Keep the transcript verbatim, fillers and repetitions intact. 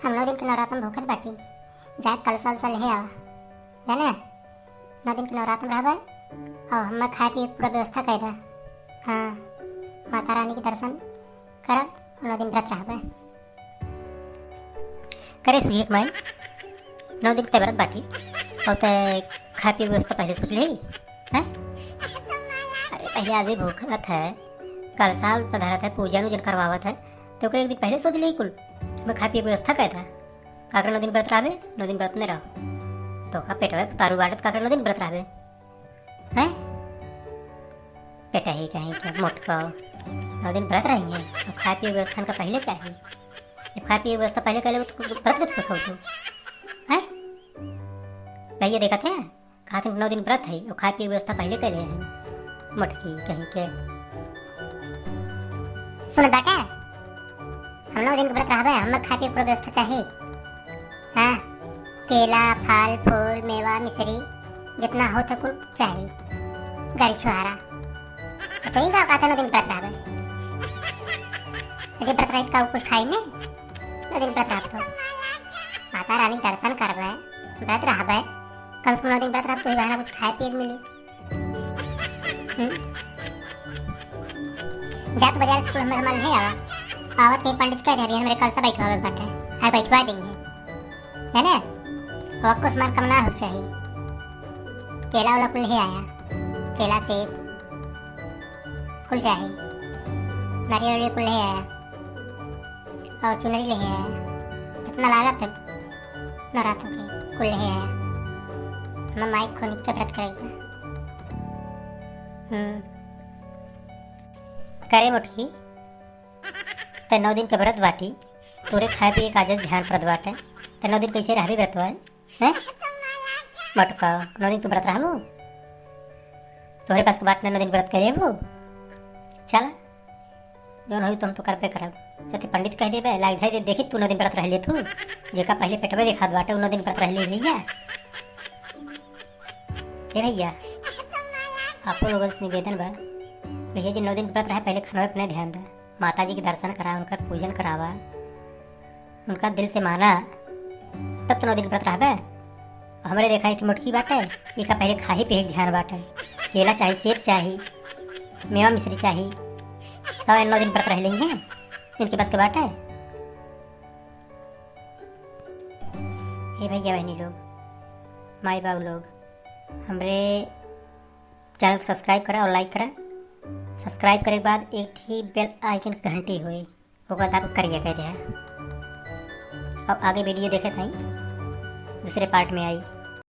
हम नौ दिन के नवरात्र में भूखत बाटी, जाए कलसा उलसा ले आवा, जाने? नौ दिन के नवरात्र में रहबे और हमें खाए पिए के पूरा व्यवस्था कर दे। हाँ, माता रानी के दर्शन करब और नौ दिन व्रत रहबे। करे सुगिया के माई, नौ दिन के व्रत बाटी और ते खाए पिए के व्यवस्था पहले सोच ले, हैं? अरे, पहले आदमी भूखत है, कलसा उलसा धरत है, पूजन उजन करवावत है, तो ओकरे एक दिन पहले सोच ले कुल, मैं खाए पिए के व्यवस्था कर दे। काकर नौ दिन व्रत रहबे, नौ दिन व्रत नहीं रहो। तो का पेटवे तारू बाटत काकर नौ दिन व्रत रहबे? हैं? पेटही कहीं के मोटको। नौ दिन व्रत रही है, तो खाए पिए व्यवस्था का पहले चाहिए। जब खाए पिए व्यवस्था पहले कर ले, तो व्रत कब खाओ तू? हैं? भैया देखत है? कहा तुम नौ दिन व्रत है, और खाए पिए व्यवस्था पहले कर ले हैं। मोटकी कहीं के। सुन बाटे, हम नौ दिन के व्रत रहबे, हमें खाए पिए पूरा व्यवस्था चाहिए। हाँ, केला, फल, फूल, मेवा, मिश्री, जितना हो तो कुल चाहिए। गरी छुहारा। तो ई का कहते नौ दिन व्रत रहबे? यदि व्रत रहित का कुछ खाई नहीं? नौ दिन व्रत रहब तो। माता रानी के दर्शन करबे, व्रत रहबे। कम से कम नौ दिन व्रत रहब तो ही बहाना कुछ खाए पिए के मिली। हम्म? जा तू बाजार से कुल हमें सामान ले आवा। आवत कहीं पंडित कह दे, अभी हमरे कलसा बैठवावे के बाटे। हाँ, बैठवा देंगे। है ना? वक्को सामान कम ना हो चाहिए। केला वाला कुल ले आया, केला सेब कुल चाहिए, नारियल वारियल कुल ले आया और चुनरी ले आया। कितना लागत है नवरात्र के, कुल ले आया। हम माई खोनिक के व्रत करे के बा। हम्म। करे मोटकी, ते नौ दिन के व्रत बाटी, तोरे खाए पिए का आज ध्यान परत बाटे। ते नौ दिन कैसे रहबे व्रत वाले? हैं? मटका, नौ दिन तू व्रत रहबो? तोहरे पास के बात ना, नौ दिन व्रत करे लेबो? चला, जौन होई तो हम तो करबे करब। जति पंडित कह देबे, लाग धाई दे, देखी तू नौ दिन व्रत रह ले तू। जेका पहले पेटवे देखात बाटे, उ नौ दिन व्रत रह ले भैया। ए भैया, आपो लोगन से निवेदन बा, भैया जी नौ दिन व्रत रहे, पहले खानवे पे नहीं ध्यान दे, माता जी के दर्शन करा, उनकर पूजन करावा, उनका दिल से माना, तब तो नौ दिन व्रत रहबे। हमरे देखा एक मोटकी बाटे, एका पहले खाही पिए के ध्यान बाटे, केला चाही, सेब चाही, मेवा मिश्री चाही, तब नौ दिन व्रत रह लेंगे। इनके बस के बाटे। हे भैया बहनी लोग, माई बाबू लोग, हमरे चैनल को सब्सक्राइब करा और लाइक करा। सब्सक्राइब करे के बाद एक ठी बेल आइकन की घंटी होई, ओकर दाब करिया कह दे। अब आगे वीडियो देखे ताई दूसरे पार्ट में आई।